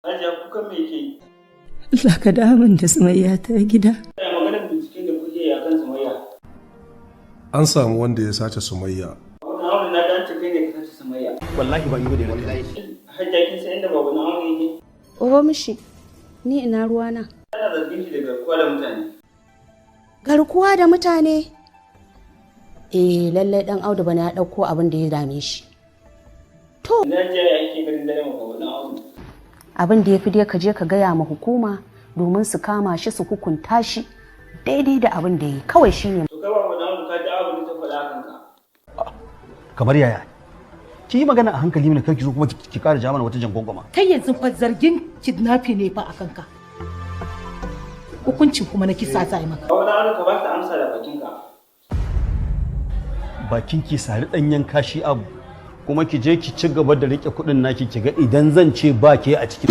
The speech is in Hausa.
Hajiya, kukan me yake yi? Allah ka damun da Sumayya ta gida. Ina maganar bincike da kuke yi akan Sumayya. An samu wanda ya sace Sumayya. Wannan aure na dan kai ne ka sace Sumayya. Wallahi ban yi ba da wallahi. Hajiya, kin san inda babu na aure yake? Oho mishi, ni ina ruwana. Ana zargin shi da garkuwa da mutane. Garkuwa da mutane? Eh, lallai dan Audu bana ya ɗauko abin da ya dame shi. Ina jiya ya yake ganin dare maka wannan Audu. Abin da ya fi dai ka je ka gaya ma hukuma domin su kama shi su hukunta shi daidai da abin da ya yi kawai shine. To kai babu na Audu, ka ji abin da ta faɗa kanka. Kamar yaya? Ki yi magana a hankali mana, kar ki zo kuma ki ƙara ja mana wata jangongoma. Kai, yanzu fa zargin kidnapping ne fa a kanka. Hukuncin kuma na kisa za a yi maka. Babu na Audu, ka ba ta amsa da bakinka. Bakin ki sari danyen kashi abu, kuma ki je ki ci gaba da rike kuɗin naki, ki ga idan zan ce ba ke a cikin.